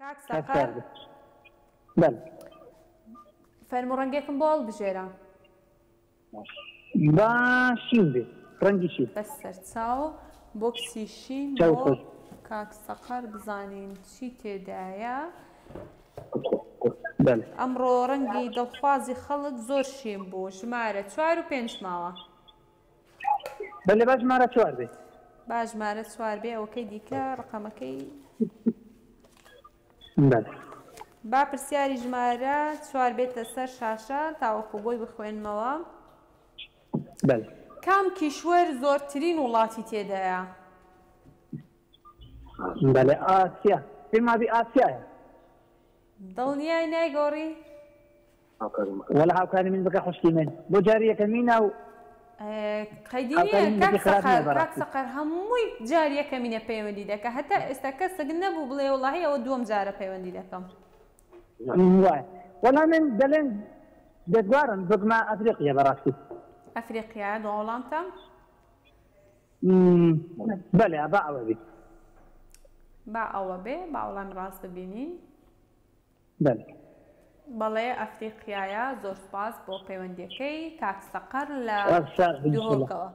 کاک سەقەر بەلێ. فەرموو ڕەنگێکم بۆ هەڵبژێرە. با شین بێ ڕەنگی شین. بەس سەرچاو بۆکسی شین بۆ کاک سەقەر بزانین چی تێدایە. ئەمڕۆ ڕەنگی دڵخوازی خەڵک زۆر شین بوو ژمارە چوار و پێنج ماوە. بەلێ با ژمارە چوار بێ. با ژمارە چوار بێ ئەوەکەی دیکە ڕقەمەکەی. بەلێ. با پرسیاری ژمارە چوار بێتە سەر شاشە تاوەکو بۆی بخوێنمەوە. بەلێ. کام کیشوەر زۆرترین وڵاتی تێدایە؟ بەلێ ئاسیا پێم وابی ئاسیایە. دڵنیای نایگۆڕی؟ وەلا هاوکاری من بکە خوشکی من بۆ جاری یەکەمینە و قەیدی نییە کاک سەقەر کاک سەقەر هەمووی جار یەکەمینە پەیوەندی دەکە هەتا ئێستا کەسێک نەبوو بڵێ وەڵاهی ئەوە دووەم جارە پەیوەندی دەکەم. وایە وەلا من دەلێن دەگوارم بگمە ئەفریقیە بەڕاستی. ئەفریقیا دوا وەڵامتە؟ بەلێ با ئەوە بێ. با ئەوە بێ با وەڵامی ڕاست ببینین. بەلێ. بەڵێ ئەفریقیایە زۆر سوپاس بۆ پەیوەندیەکەی کاک سەقەر لە دهۆکەوە.